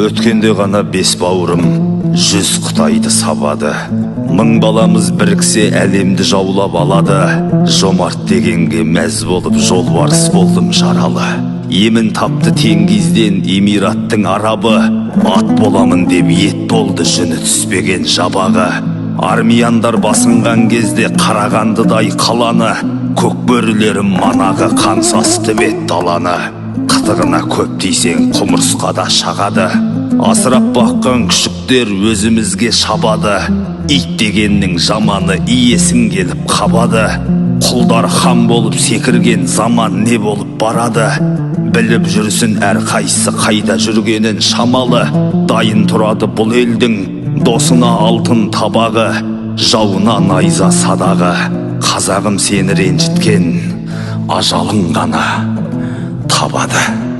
Өткенде ғана бес бауырым 100 қытайды сабады. 1000 баламыз біріксе, әлемді жаулап алады. Жомарт дегенге мәз болып, жолбарыс болдым жаралы. Емін тапты Теңгизден Эмираттың арабы. Ат боламын деп ет болды жүні түспеген жабағы. Армияндар басынған кезде Қарағандыдай қаланы, көкбөрілерім манағы қан састы бет даланы. Қытығына көп тисең, құмырсқа да шағады. Асырап баққан күшіктер өзімізге шабады. Ит дегеннің жаманы иесін келіп қабады. Құлдар хан болып секірген заман не болып барады? Біліп жүрсін әрқайсысы қайда жүргенін шамалы. Дайын тұрады бұл елдің досына алтын табағы, жауына найза садағы. Қазағым, сені ренжіткен ажалың ғана табады.